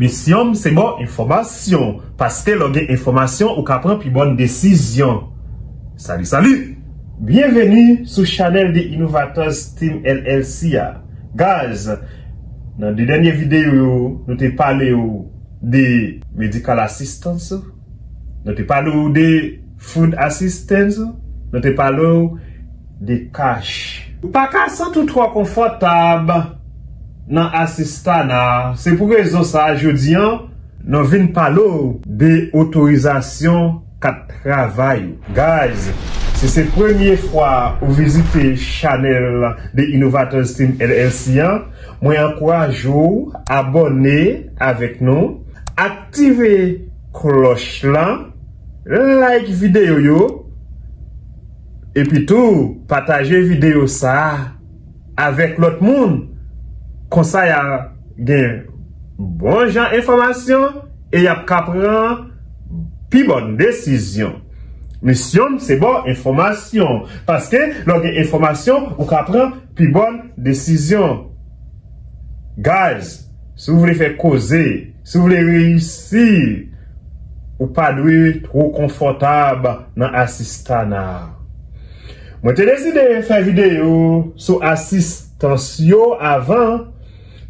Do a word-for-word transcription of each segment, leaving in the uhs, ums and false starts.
Misyon m se ba w enfòmasyon, paske lè w gen enfòmasyon, ou ka pran pi bòn desizyon. Salut, salut! Byenveni sou chanèl The Innovators Team L L C a. Guys, nan de dènye videyo yo, nou te pale w de medical assistance, nou te pale w de food assistance, nou te pale w de cash. Ou pa ka santi w twò konfòtab nan asistana. Se pou rezon sa a, jodi an, nou vin pale w de otorizasyon kat travay ou. Guys, si se premye fwa ou vizite chanèl The Innovators Team L L C an, mwen ankouraje w abòne avèk nou, aktive klòch lan, like videyo yo, epi tou pataje videyo sa a avèk lòt moun. Konsa y a gen bon jan enfòmasyon e y ap ka pran pi bòn desizyon. Misyon m se ba w enfòmasyon, paske lè w gen enfòmasyon, ou ka pran pi bòn desizyon. Guys, si w vle fè koze, si w vle reyisi, ou pa dwe twò konfòtab nan asistana. Mwen te deside fè videyo sou asistans yo avan,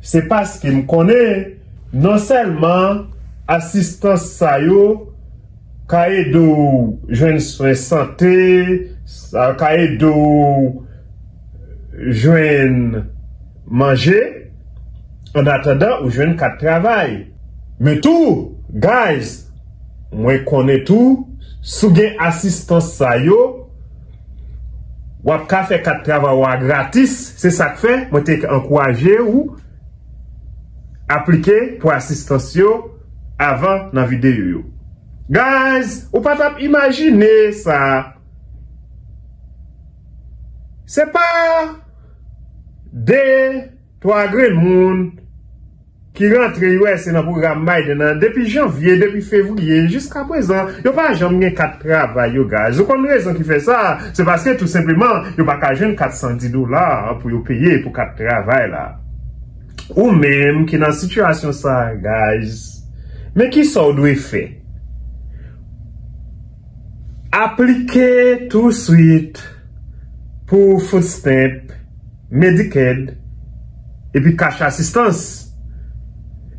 se paske m konnen non sèlman asistans sa yo ka ede w jwenn swen sante, sa ka ede w jwenn manje, an atandan ou jwenn kat travay. Men tou, guys, mwen konnen tou, si w gen asistans sa yo, w ap ka fè kat travay ou a gratis. Se sa k fè mwen te ankouraje w aplike pou asistans yo avan nan videyo yo. Guys, ou pa t ap imajine sa. Se pa de, twa grenn moun ki rantre U S A nan pwogram Biden nan depi janvye, depi fevriye, jiska prezan, yo pa janm gen kat travay yo, guys. Ou konn rezon ki fè sa? Se paske tou senpleman, yo pa ka jwenn kat san di dola pou yo peye pou kat travay la. Ou menm ki nan sitiyasyon sa, guys, men kisa w dwe fè? Aplike touswit pou food stamp, Medicaid, epi cash assistance.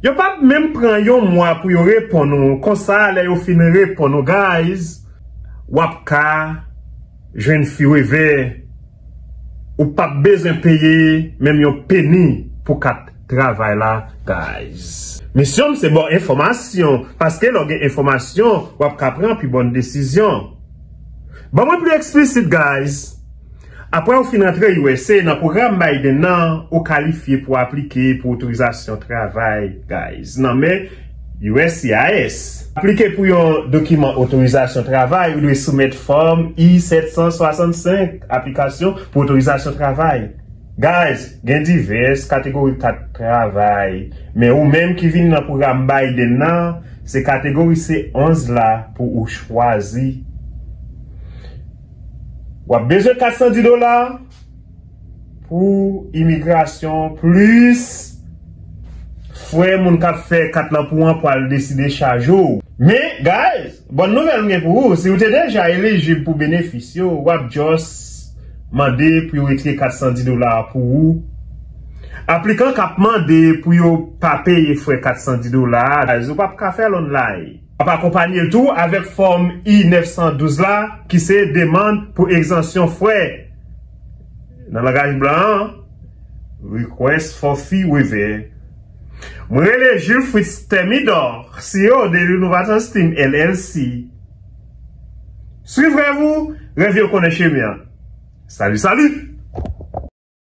Yo p ap menm pran yon mwa pou yo reponn ou. Konsa, lè yo fin reponn ou, guys, w ap ka jwenn fi revè. Ou p ap bezwen peye menm yon peni pou kat travay la, guys. Misyon m se ba w enfòmasyon, paske lè w gen enfòmasyon, w ap ka pran pi bòn desizyon. Ban mwen pli eksplisit, guys. Apre w fin rantre U S A nan pwogram Biden nan, ou kalifye pou aplike pou otorizasyon travay, guys, nan men U S C I S. Aplike pou yon dokiman otorizasyon travay, ou dwe soumèt fòm I sèt san swasannsenk, aplikasyon pou otorizasyon travay. Guys, gen divès kategori kat travay, men ou menm ki vin nan pwogram Biden nan, se kategori C onz la pou ou chwazi. W ap bezwen kat san di dola pou imigrasyon, plis frè moun k ap fè kat lan pou an pral deside chaje w. Men, guys, bòn nouvèl m gen pou ou, si w te deja elijib pou benefis yo, w ap just mande pou yo retire kat san di dola pou ou. Aplikan k ap mande pou yo pa peye frè kat san di dola a, guys, ou p ap ka fè l online. W ap akonpanye l tou avèk fòm I nèf san douz la, ki se demann pou egzansyon frè. Nan langaj blan an, request for fee waiver. Mwen rele Jules Fritz Thermidor, C E O de Innovators Team L L C. Swiv rèv ou, rèv yo konnen chemen an. Salut, salut!